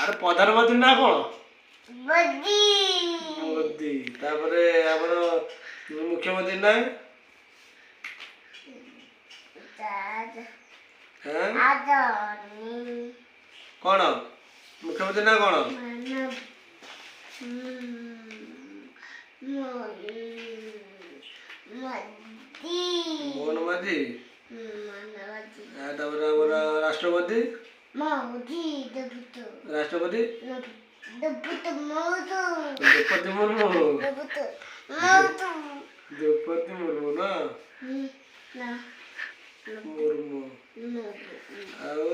ଆରେ, ପ୍ରଧାନମନ୍ତ୍ରୀ ନା କଣ? ମୋଦି। ମୋଦି। ତାପରେ ଆମର ମୁଖ୍ୟମନ୍ତ୍ରୀ ନା? ହେଁ? ଆଦନି। କଣ, ମୁଖ୍ୟମନ୍ତ୍ରୀ ନା କଣ? ମାନ ମୋଦି। ମୋହନ ମାଝୀ। ମୋଦି। ଆଉ ତାପରେ ଆମର ରାଷ୍ଟ୍ରପତି? ମୋଦି ଦେବୁତ। ରାଷ୍ଟ୍ରପତି? ଦେବୁତ ମୋଦୁ। ଦ୍ରୌପଦୀ ମୁର୍ମୁ। ଦେବୁତ ମୋଦୁ। ଦ୍ରୌପଦୀ ମୁର୍ମୁ ନା? ନା। ମୁର୍ମୁ। ଆଉ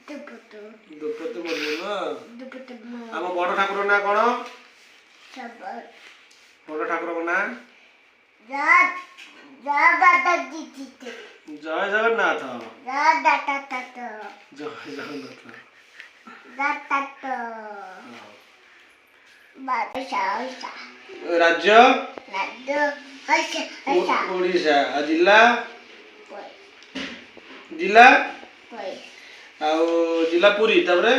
ଦେବୁତ। ଦ୍ରୌପଦୀ ମୁର୍ମୁ ନା? ଦେବୁତ। ଆମ ବଡ ଠାକୁର ନା କଣ? ସବ। ବଡ ଠାକୁରଙ୍କ ନାଁ? ଜୟ। ଜୟ ଜଗନ୍ନାଥ। ଜୟ ଜଗନ୍ନାଥ। ହଁ। ରାଜ୍ୟ? ଓଡ଼ିଶା। ଆଉ ଜିଲ୍ଲା? ଜିଲ୍ଲା ଆଉ ଜିଲ୍ଲା ପୁରୀ। ତାପରେ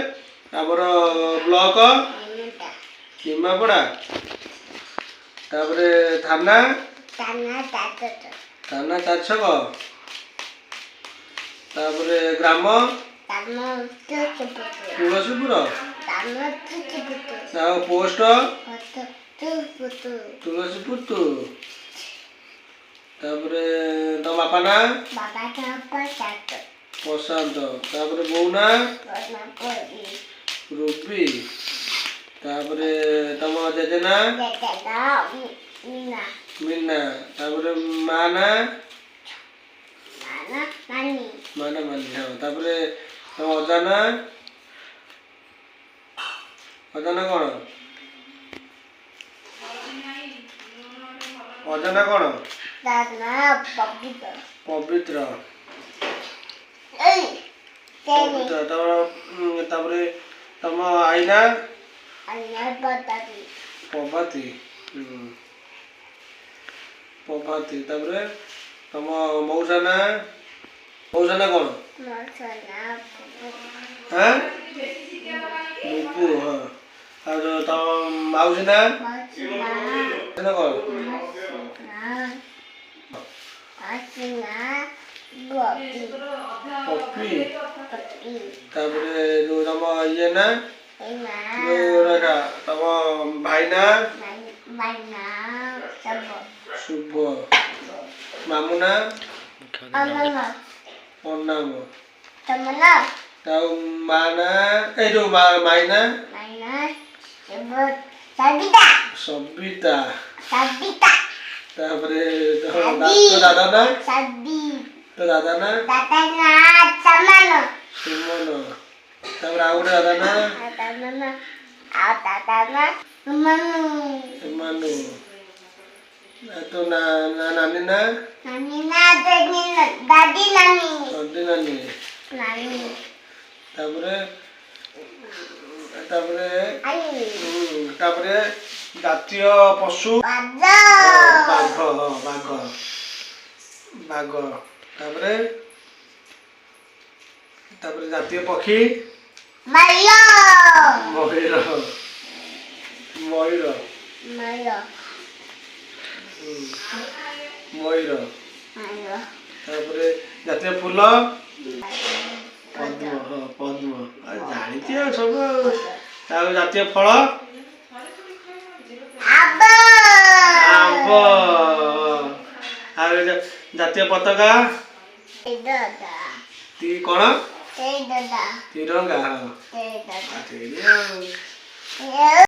ଆମର ବ୍ଲକ? ନିମାପଡ଼ା। ତାପରେ ଥାନା? ଥାନା ଚାରିଛକ। ତାପରେ ଗ୍ରାମ? ତୁଳସୀପୁର। ଆଉ ପୋଷ୍ଟ? ତୁଳସୀପୁର। ତାପରେ ତମ ବାପା ନା? ପ୍ରଶାନ୍ତ। ତାପରେ ବୋଉ ନା? ରୁବି। ତାପରେ ତମ ଜେଜେ ନା? ମିନା। ତାପରେ ମା ନା? ମା ନା ମାନି, ହଁ। ତାପରେ ତମ ଅଜା ନା? ଅଜା ନା କଣ? ଅଜା ନା କଣ? ପବିତ୍ର। ପବିତ୍ର। ତାପରେ ତମ ଆଈ ନା? ପ୍ରଭାତୀ। ପ୍ରଭାତୀ। ତାପରେ ତମ ମଉସା ନା? ମଉସା ନା କଣ? ହାଁ, ବୁବୁ, ହଁ। ଆଉ ଯୋଉ ତମ ମାଉସୀ ନା? ନା କଣ? ପପି। ତାପରେ ଯୋଉ ତମ ଇଏ ନା, ଯୋଉ ରହିଲା ତମ ଭାଇ ନା? ଶୁଭ। ମାମୁଁ ନା? ଅନାମ। ଆଉ ମା ନା, ଏଇ ଯୋଉ ମାଇ ନା? ସବିତା। ତାପରେ ତୋ ଦାଦା ନା? ତୋ ଦାଦା ନା? ସୁମନ। ତାପରେ ଆଉ ଗୋଟେ ଦାଦା ନା? ମାନୁ। ଆଉ ତୋ ନାନୀ ନା? ଦାଦି ନାନୀ। ତାପରେ ତାପରେ ତାପରେ ଜାତୀୟ ପଶୁ? ବାଘ, ହଁ, ବାଘ, ବାଘ। ତାପରେ ତାପରେ ଜାତୀୟ ପକ୍ଷୀ? ମୟୂର, ମୟୂର। ମୟୂର। ତାପରେ ଜାତୀୟ ଫୁଲ? ପଦ୍ମ, ହଁ, ପଦ୍ମ। ଆଉ ଜାଣିଛି ଆଉ ସବୁ। ଆଉ ଆଉ ଜାତୀୟ ଫଳ? ଆମ୍ବ। ଆଉ ଜାତୀୟ ପତାକା ତି କଣ? ତିରଙ୍ଗା, ହଁ। ଆଉ।